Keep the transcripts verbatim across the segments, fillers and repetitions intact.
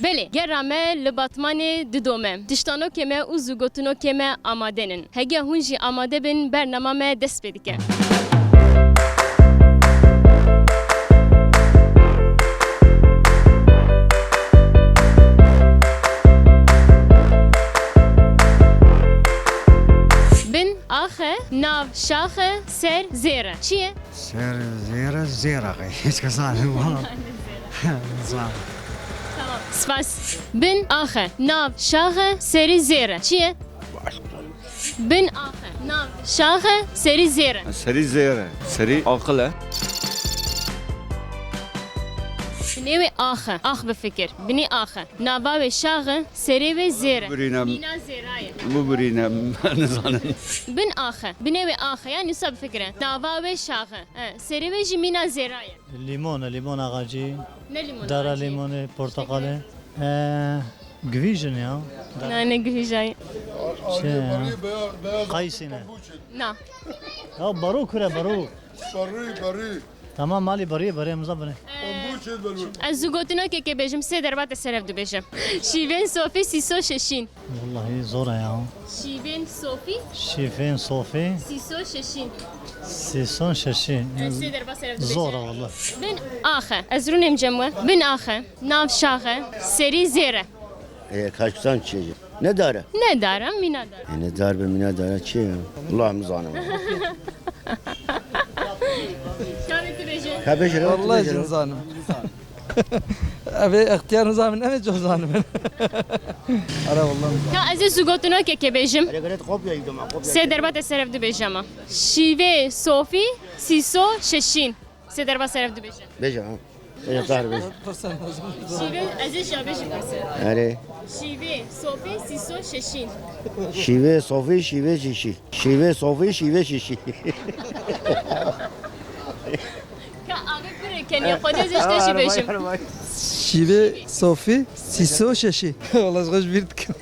Belê, gera me li Batmanê didome. Tiştanokê me û zûgotinokê me amade nin. Hege hûn jî amade bin, bernama me dest pê dike. Bin axe, nav şaxe, ser zêre. Çi ye? Ser zêre, zêre. Hiç kesan. Zan. Tamam. Spas. Bin axe, nav şaxe, serî zêre. Çi ye? Bin axe, nav şaxe, serî zêre. Serî zêre. Serî aqil e. Binê wê axe. Ax bifikir. Binê axe. Nava wê şaxe, serê wê zêre. Birîne. Mîna zêra ye. Bibirîne. Nizanim. Bin axe. Binê wê axe. Yani wisa bifikire. Nava wê şaxe. He, serê wê jî mîna zêra ye. Limon e, limon ağacı. Ne limon ağacı? Dara limonu, portakalê. Ee, gvîjin ya. Na, ne gvîjayê. Şey ya. Kayısını. Na. Ya baru kure, baru. Baru, baru. Tamam, malî bariyê, bariyê mizabine. Ez zû gotinokekê bêjim, sê derba te serev dibêjim. Şîvên sofî sîso şeşîn. Vallahi zor e ya. Şîvên sofî. Şîvên sofî. Sîso şeşîn. Sîso şeşîn. Ez sê derba serev dibêjim. Zor e vallahi. Bin axe. Ez rûnêm cem we. Bin axe. Nav şaxe. Serî zêre. E, kaşkusan çi ye? Ne dare? Ne dare, mîna dare. E, ne dar be mîna dare çi ye? Allah mı zanım. Şarê tu bêje. Ka bêje, Vallahi tu bêje. Jin zanim. Eve extiyar nizamin, eve çok zanim. Ara vallahi. Ka ez ê zû gotinokekê bêjim. Sê derba te serev dibêje ama. Şîvê sofî sîso şeşîn. Sê derba serev dibêje. Bêje ha. Bêje, tahir bêje. Şîvê, ez ê şabê jî pirsim. Erê. Şîvê sofî sîso şeşîn. Şîvê sofî, şîvê şişî. Şîvê sofî, şîvê şişî. Ka avê pir kenê, xwedê ez ê ji te jî bêjim. Şîvê sofî, sîso şeşî. Wala ez xwe ji bîr dikim.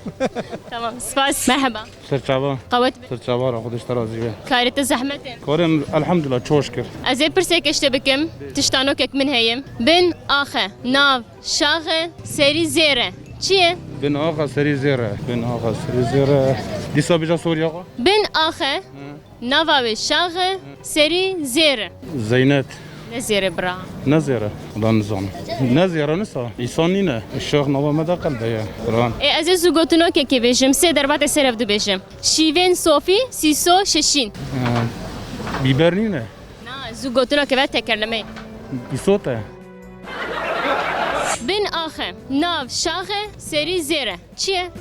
Tamam, spas. Merheba. Serçava. Qewet be. Serçava ra, Xwedê ji te razî be. Karê te zehmet e. Karê min, elhamdulillah, çok şükür. Ez ê pirseke ji te bikim. Tiştanokek min heye. Bin axe, nav şaxe, serî zêre. Çi ye? Bin axe, serî zêre. Bin axe, serî zêre. Dîsa bêje soruya xwe. Bin axe, nava wê şaxe, serî zêre. Zeynet. Ne zêre bira. Ne zêre. Wala nizanim. Ne zêre nisa. Îsan nîne. Şax nava me de qelbe ye. Quran. Ê, ez ê zû gotinokekê bêjim. Sê derba te serev dibêjim. Şîvên sofî, sîso şeşîn. Ee, biber nîne. Na, zû gotinokê ve tekerleme. Îsot e. Bin axe, nav şaxe, serî zêre. Çi ye?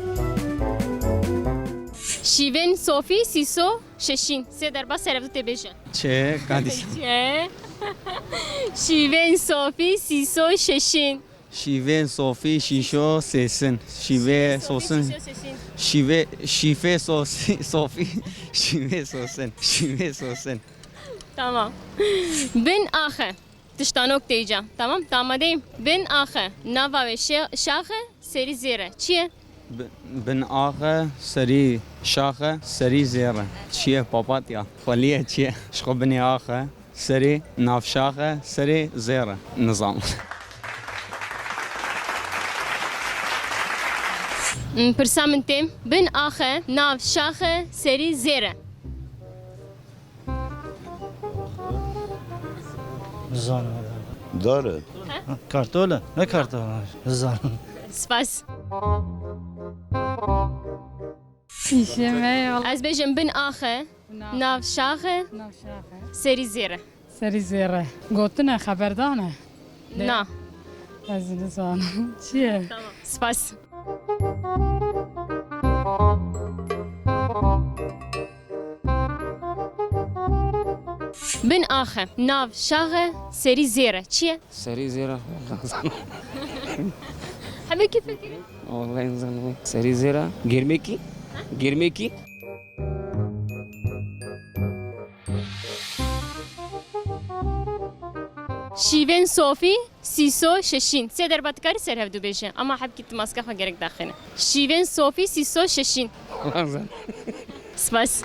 Şîvên sofî, sîso şeşîn. Sê derba serev tê bêje. Çe, kadîs. Çe. Şîvên sofî, sîso şeşîn. Şîvên sofî, şîşo sêsin. Şîvê sosin. Şîvê, şîfê sosi, sofî. Şîvê sosin. Şîvê sosin. Tamam. Bin axe. Tiştanok tê îca. Tamam? Te amadeyî? Bin axe. Nava wê şe-, şaxe, serî zêre. Çi ye? Bi-, bin axe, serî şaxe, serî zêre. Çi ye? Papatya. Xwelî ye çi ye? Ji xwe binê axe. Serî navşaxe, serî zêre. Nizam. Pirsa min tê. Bin axe, navşaxe, serî zêre. Nizanim. Dare. He? Kartol e? Ne kartol? Nizanim. Spas. Îşê me ye, wala. Ez bêjim bin axe, nav şaxe, nav şaxe, serî zêre. Serî zêre. Gotine, xeberdane. Na. Ez nizanim. Çi ye? Tamam. Spas. Bin axe, nav şaxe, serî zêre. Çi ye? Serî zêre. Hemekî fikirî. Wallahî nizanim. Serî zêra. Girmekî. Girmekî. Şîvên sofî, sîso şeşîn. Sê derba dikarî ser hev dû bêje. Ama hebkî tu maska xwe gerek daxîne. Şîvên sofî, sîso şeşîn. Wallahî nizanim. Spas.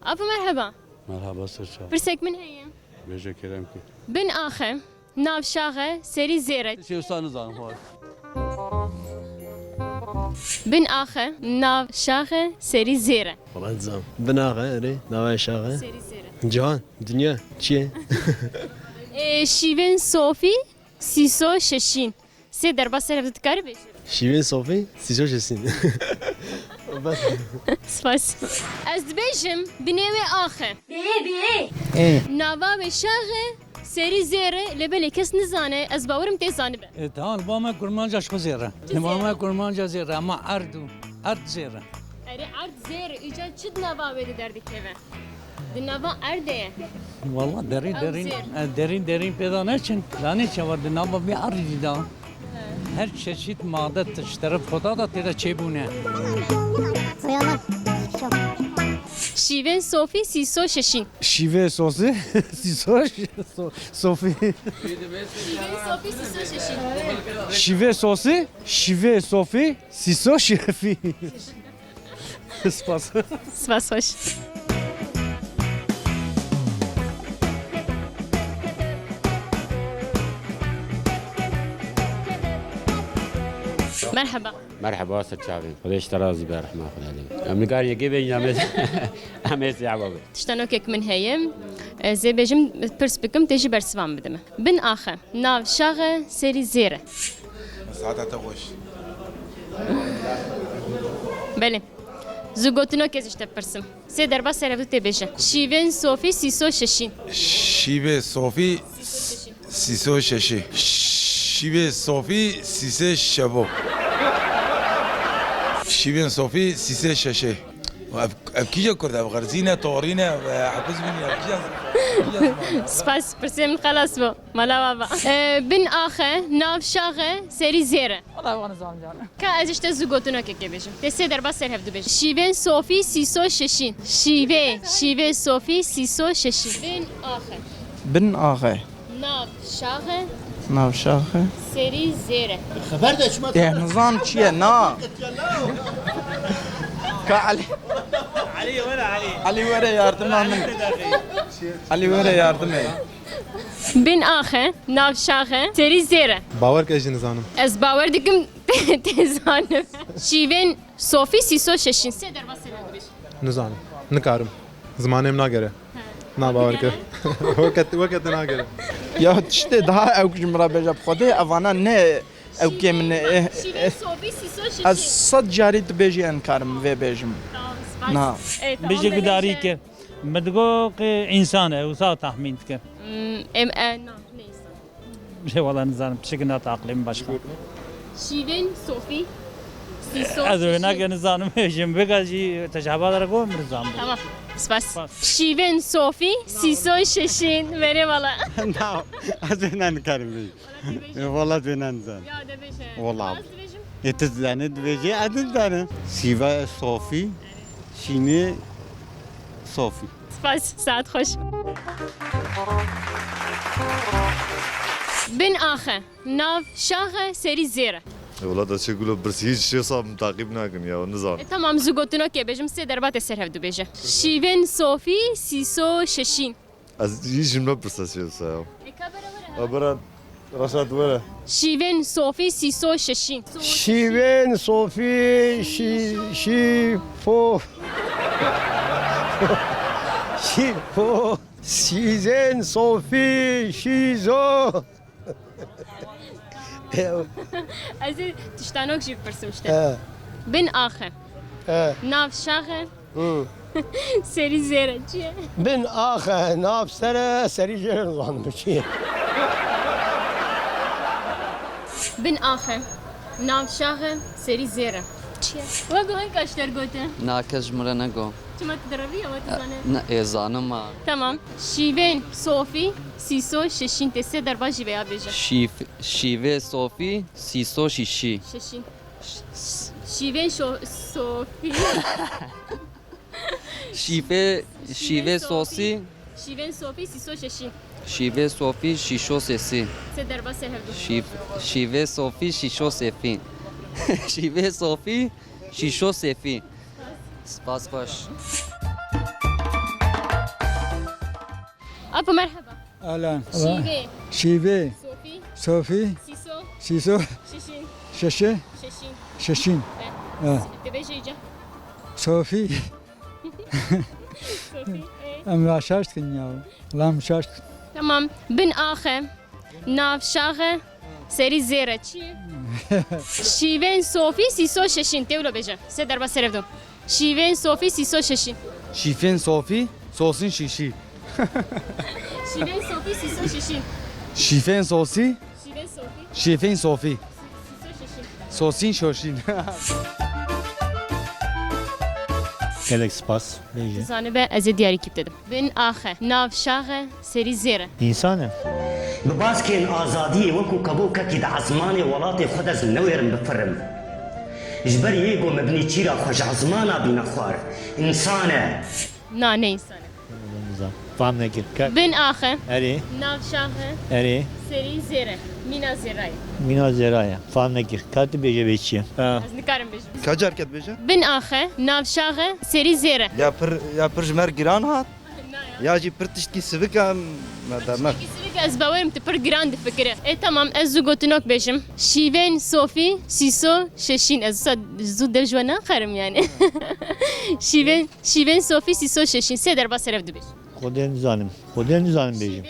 Apo merheba. Merhaba, serçe. Pirsek min heye. Bêje kerem ki. Bin axe, Nav şaxe, serî zêr e. Şey, wisa nizanim, xwe. Bin axe, nav şaxe, serî zêr e. Wala nizanim. Bin axe, erê, navê şaxe. Serî zêr e. Cihan, dinya, çi ye? Ê, şîvên sofî, sîso şeşîn. Sê derba ser hevdu dikarî bêjî? Şîvên sofî, sîso şeşîn. Bes. Spas. Ez dibêjim, binê wê axe. Bê, bê. Ê. Nava wê şaxe, serî zêr e, lê belê kes nizane, ez bawerim tê zanibe. E, tamam, li ba me kurmanca ji xwe zêr e. Li ba me kurmanca zêr e, ama erd û, erd zêr e. Erê, erd zêr, îca çi di nava wê de derdikeve? Di nava erdê ye. Walla derî, ew derîn, zêr, e, derîn, derîn pêda neçin. Zanî çawa di nava vî erdî de. He. Her çeşit made tiştere poda da têde çêbûne. Şîvên sofî sîso şeşîn. Şîvê sosî, sîso, so-, sofî. Şîvên sofî sîso şeşîn. Şîvê sosî, şîvê sofî, sîso şefî. Spas. Spas xweş. Merheba. Merheba, ser çavê. Xwedê ji te razî be, rehma Xwedê lê. Em nikarî yekê bêjin, em ê, em ê siyah bibin. Tiştanokek min heye. Ez ê bêjim, pirs bikim, tê jî bersivan bidime. Bin axe, nav şaxe, serî zêr e. Saeta te xweş. Belê. Zû gotinokê ez ji te pirsim. Sê derba ser hevdu tê bêje. Şîvên sofî sîso şeşîn. Şîvê sofî sîso şeşî. Şîvê sofî sîsê şevo. Şîvên sofî sîsê şeşê. Ev, ev kîje kurd, ev xerzî ne, torî ne, ev, e, hepiz bînî, ev kîje, kîje ziman e? Spas, pirsê min xelas bû. Mala we ba. E, bin axe, nav şaxe, serî zêr e. Wala wan nizanim canim. Ka ez ji te zû gotinokekê bêjim. Tê sê derba ser hevdu bêjim. Şîvên sofî sîso şeşîn. Şîvê, şîvê sofî sîso şeşîn. Bin axe. Bin axe. Nav şaxe. Nav şaxe. Serî zêr e. Xeber de çima. Deh nizan çi ye, na? Ka Elî. Elî were, Elî. Elî were yardıma min. Elî were yardım e. Bin axe, nav şaxe, serî zêr e. Bawer ke ez jî nizanim. Ez bawer dikim tê zanim. Şîvên sofî sîso şeşîn. Sê derba ser hevdu bêjim. Nizanim. Nikarim. Zimanê min nagere. He. Na, bawer ke. Weke, weke te nagere. Ya tiştê daha ew ji min re bêje, bi Xwedê evana ne ew kê min e. Şîvên sofî sîso şeşîn. Ez sed carî tu bêjî, ez nikarim vê bêjim. Tamam, spas. Na. E, tamam, bêje gudarî ke. Min digot ke însan e, wisa tahmîn dike. Hmm, em, e, na, ne însan. Wala nizanim, tiştekî nate aqilê min başqa. Şîvên sofî, sîso, ez wê şeşîn. Nake nizanim, ji min bika jî tecaba dere ku min nizanim. Tamam, spas. Spas. Şîvên sofî, sîso şeşîn. Verê wala. Na, ez wê nenikarim bêjim. Wala tu wê nenizanim. Ya, de bêje. Wala. Ez dibêjim. Ê, tu dizanî, dibêjî, ez nizanim. Şîvê sofî, şînê sofî. Spas, saet xweş. Bin axe, nav şaxe, serî zêr e. E, wela te çi gulo pirsî, hiç şey sab taqîb nakin ya, nizam. E, tamam, zû gotinokê bêjim, sê derba tê ser hevdu bêje. Şîvên sofî, sîso şeşîn. Ez yî ji me pirse çi wisa ya. E, ka bere were. E, bere, Reşat were. Şîvên sofî, sîso şeşîn. Şîvên sofî, şî-, şîfo. Şîfo. Şîzên sofî, şîzo. Ez ê tiştanok jî bipirsim ji te. He. Bin axe. He. Nav şaxe. Hı. Serî zêr e. Çi ye? Bin axe, nav ser e, serî zêr e, nizanim çi ye. Bin axe, nav şaxe, serî zêr e. Çi ye? We got, hinka ji te re gotin. Na, kes ji min re negot. Çima tu direvî ya, we dizane? Ne, ê zanim a. Tamam. Şîvên sofî, sîso şeşîn, tê sê derba jî veya bêje. Şîf-, şîvê sofî, sîso şîşî. Şeşîn. Ş-, s-, şîvên şo-, sofî. Şîvê, şîvê sofî. Şîvên sofî, sîso şeşîn. Şîvê sofî, şîşo sesî. Sê derba ser hevdu. Şîv-, şîvê sofî, şîşo sefî. Şîvê sofî, şîşo sefî. Spas xweş. Apo, merheba. Ahlan. Şîvê. Şîvê. Sofî. Sîso. Sîso. Şeşîn. Şeşe. Şeşîn. Şeşîn. Be. Evet. Dibêje îca. Sofî. Sofî. E. Em şaş dikin ya. Lan şaş dikin. Tamam. Bin axe. Nav şaxe. Serî zêre. Çi? Şîvên sofî sîso şeşîn. Tê wilo bêje. Sê derba serev do. Şîvên sofî sîso şeşîn. Şîfên sofî, sosin şîşî. Şîvên sofî sîso şeşîn. Şîfên sosî, Şîvên sofî şîfên sofî. Sîso şeşîn. Sosin şoşîn. Gelek spas. Bêje. Zanibe ez ê diyarî kîp dedim. Bin axe, nav şaxe, serî zêre. Însan e. Bi baskên azadiyê wekû kebokekî di ezmanê welatê xwe de ez newêrim bifirim. Ji ber yê ku me bi nêçîra xwe ji ezmana bîne xwar. Însan e. Na, ne însan e. Nizam. Fam nekir. Ka- Bin axe. Erê. Nav şaxe. Erê. Serî zêre. Mîna zêra ye. Mîna zêra ye. Fam nekir. Ka tu bêje bê çi ye? Ha. Ez nikarim bêjim. Ka carke dibêje? Bin axe, nav şaxe, serî zêre. Ya pir, ya pir ji me re giran hat. Na ya. Ya jî pir tiştkî sivik e, me dernek. Tiştkî sivik e, ez bawerim tu pir giran difikire. E, tamam, ez zû gotinok bêjim. Şîvên sofî, sîso, şeşîn. Ez zû, zû dev ji we naxerim yani. Şîvên, şîvên sofî, sîso, şeşîn. Sê derba serev dibêj. Xwedê nizanim. Xwedê nizanim bêjim.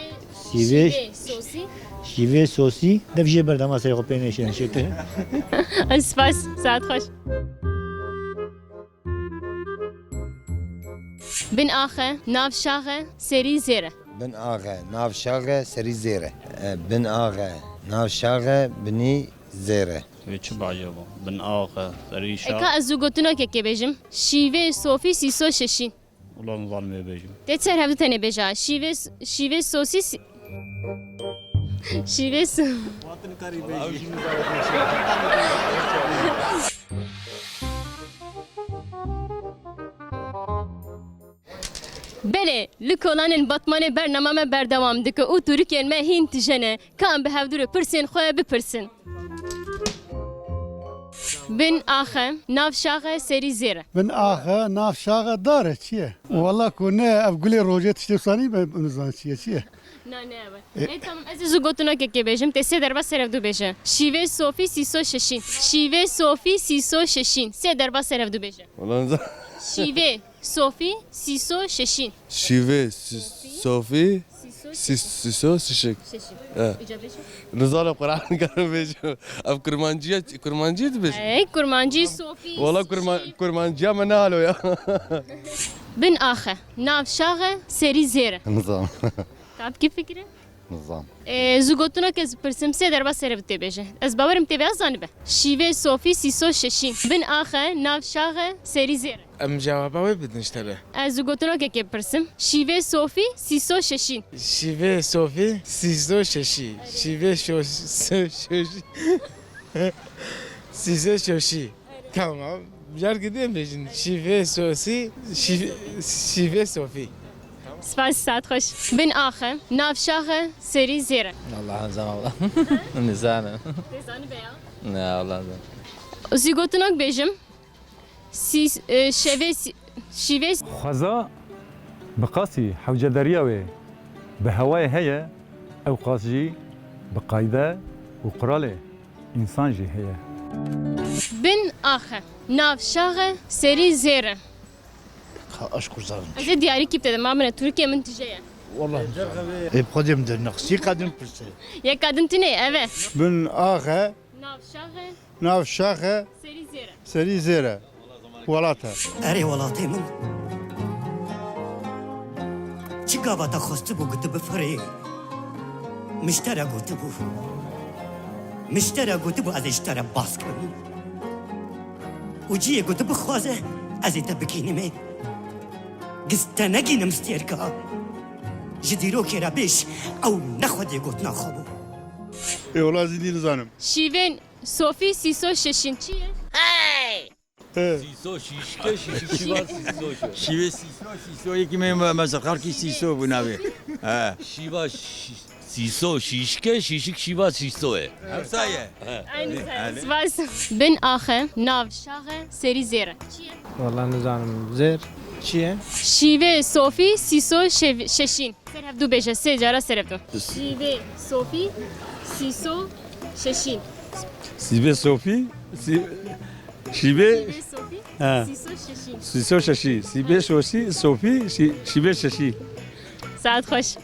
Şîvê, Şîvê, şîvê sosî. Şîvê sosî. Dev jê berdema serê xwe pê nêşên şêtir. Spas, saet xweş. Bin axe, nav şaxe, serî zêre. Bin axe, nav şaxe, serî zêre. E, bin axe, nav şaxe, binî zêre. Wê çi bajê bû? Bin axe, serî şax. Eka ez zû gotinokekê bêjim. Şîvê sofî sîso şeşîn. Ulan van wê bêjim. Tê çer hevdu tenê bêja. Şîvê, şîvê sosî sî-, şîvê so-, Belê, li kolanên Batmanê bernama me berdewam dike û tûrikên me hîn tije ne. Ka em bi hevdû re pirsên xwe bipirsin. Bin axe, nav şaxe, serî zêre. Bin axe, nav şaxe, dare, çi ye? Wala ku ne, ev gulê rojê tiştê wisa nî, me nizanim çi ye, çi ye? Na, ne ev e. E, tamam, ez ê zû gotinokekê bêjim, tê sê derba serevdû bêje. Şîvê sofî sîso şeşîn. Şîvê sofî sîso şeşîn. Sê derba serevdû bêje. Wala niza- Şîvê sofî sîso şeşîn. Şîvê si-, sofî sîso şeşîn. Sîs-, sîso şeşîn. Şeşîn. E. Îca bêje. Nizanim Quran karim bêjim. Ev kurmancî ye, kurmancî dibêjin? Ey, kurmancî sofî. Wala kurma-, kurmanciya me ne halo ya. Bin axe. Nav şaxe, serî zêre. Nizam. Ka bikî fikire? Nizam. Ee, zû gotinok ez pirsim, sê derba serevdû tê bêje. Ez bawerim tê bê, ez zanibe. Şîvê sofî sîso şeşîn. Bin axe, nav şaxe, serî zêre. Em cewaba wê bidin ji te be. Ez zû gotinokekê pirsim. Şîvê sofî sîso şeşîn. Şîvê sofî sîso şeşî. Şîvê şo-, so-, şoşî. Sîso şoşî. Tamam. Carkê din bêjin. Şîvê sosî, şîv-, şîvê sofî. Spas, saet xweş. Bin axe, nav şaxe, serî zêre. Allah azam Allah. Nizanim. Tê zanibe ya. Ne, Allah azam. Zî gotinok bêjim. Sî-, e, şevê sî-, şîvê. Xweza bi qasî hewcedariya wê bi hewayê heye, ew qas jî bi qayde û quralê însan jî heye. Bin axe, nav şaxe, serî zêre. Ka aşk û zalim. Ez ê diyarî kîp te de, ma min e, Tirkiye min tije ye. Wallah. Ê, bi Xwedê min de nexsî kadin pirse. Ye kadin tine, eve. Bin axe. Nav şaxe. Nav şaxe. Serî zêre. Serî zêre. Welate. Erê welatê min. Çi gava te xwestibû ku tu bifirê? Min ji te re gotibû. Min ji te re gotibû ez ê ji te re bas kim. Û ciyê ku tu bixwaze, ez ê te bigînimê. Giz te negînim stêrka. Ji dîrokê re bêj, ew ne Xwedê gotina xwe bû. Ê wela zî nî nizanim. Şîvên Sofî sîso şeşîn çi ye? Hey! He. Sîso, şîşke, şîşik, şîva, sîso, şo. Şîvê sîso, sîso, yekî me, me, me zirxarkî sîso bû navê. He. Şîva, şî-, sîso, şîşke, şîşik, şîva, sîso ye. Hemsa ye. He. Aynı sen. Spas. Bin axe, nav şaxe, serî zêre. Çi ye? Wala nizanim. Zêr. Çi ye? Şîvê Sofî sîso şev-, şeşîn. Serevdû bêje, sê cara serevdû. Şîvê Sofî Sîso şeşîn. Sîbê Sofî, sî-, şîbê, Sîbê Sofî, ha. Sîso şeşîn. Sîso şeşî, sîbê şoşî, Sofî, şî-, şîbê şeşî. Saet xweş.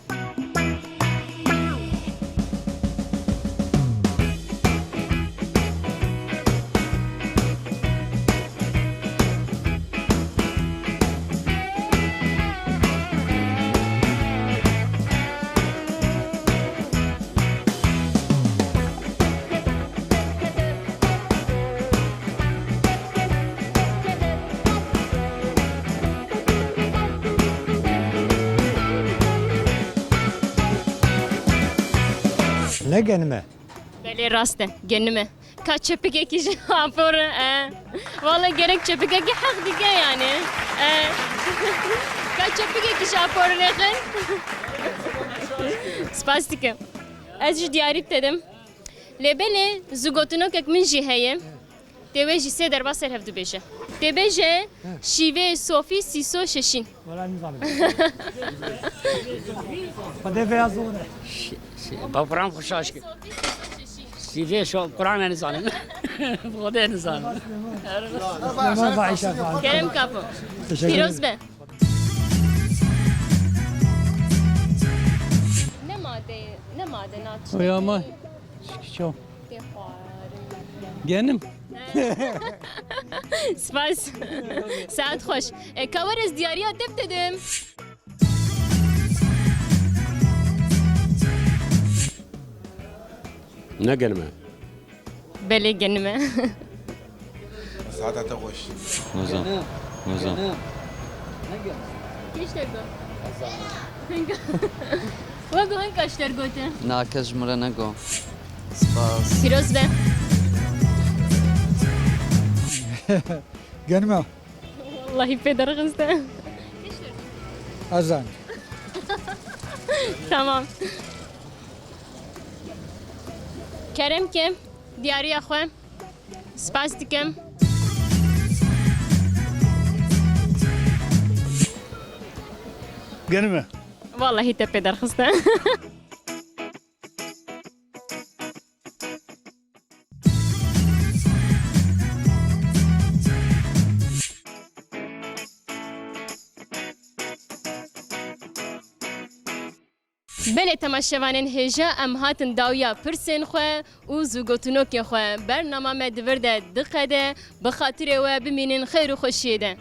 Ne genime? Belê, rast e, genime. Ka çepikekî ji apor e. Wala gerek çepikekî heq dike yani. E. Ka çepikekî ji apor nexin. Spas dikim. Ez ji diyarî tedim. Lê belê, zû gotinokek min jî heye. Tê wê jî sê derba ser hev dibêje. Tê bêje, şîvê Sofî sîso şeşîn. Wala nizanim. Xwedê vêya zor e. Şi-, şi-, ba Quran xwe şaş kir. Sîvê şo-, Quran e nizanim. Xwedê nizanim. Kerem kapo. Teşekkür ederim. Pîroz be. Ne madde, ne madde naç? Oya ma. Şikişo. Tê xwarin. Genim. Spas. Saet xweş. E, ka were ez diyariya te bidim. Ne genime? Belê genime. Saeta te xweş. Weza. Weza. Kêş te got. Hinga. We got hinga ji te gotin. Na, kes ji min re nego. Spas. Pîroz be. Genime. Wallahî pê derxiste. Ezan. Tamam. Kerem ke, diyariya xwe. Spas dikim. Genime. Wallahî te pê derxiste. Belê temaşevanên hêja, em hatin dawiya pirsên xwe û zûgotinokên xwe. Bernama me di vir de diqede, bi xatirê we bimînin xêr û xweşiyê de.